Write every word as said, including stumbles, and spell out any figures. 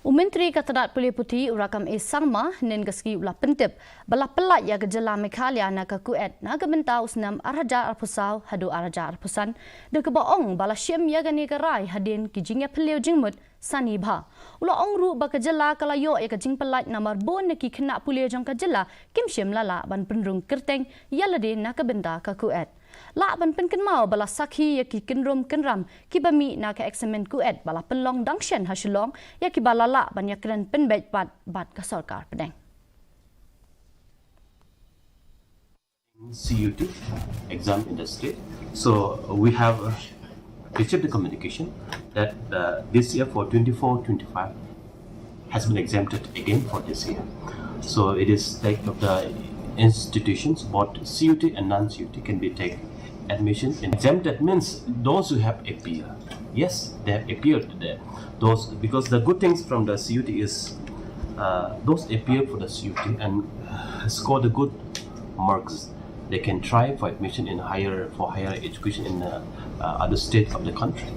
U Myntri ka tnad pule puthi u Rakkam A Sangma hynnin ka sngi u la pyntip ba la pyllait ïa ka jylla Meghalaya na ka KUET na ka bynta u snem ar hajar arphew saw haduh ar hajar arphew san, da kaba ong ba la shim ïa kane ka rai hadien ki jingïaphylliew jingmut sani bha. U la ong ruh ba ka jylla ka la ïoh ïa ka jingpyllait namar bun na ki khynnah pule jong ka jylla kim shym la lah ban pynrung kyrteng ïa lade na ka bynta ka KUET. Lah ban pynkynmaw ba la sakhi ïa ki kynrum kynram kiba mih na ka eksamin KUET ba la pynlong dang shen ha Shillong, ïa kiba la lah ban ïakren pynbeit pat bad ka sorkar pdeng. C U T exam in the state. So we have uh, received the communication that uh, this year for twenty-four twenty-five has been exempted again for this year. So it is like the institutions, both C U T and non-C U T, can be take admission. And exempted means those who have appeared. Yes, they have appeared there. Those, because the good things from the C U T is uh, those appear for the C U T and uh, score the good marks, they can try for admission in higher, for higher education in uh, uh, other state of the country.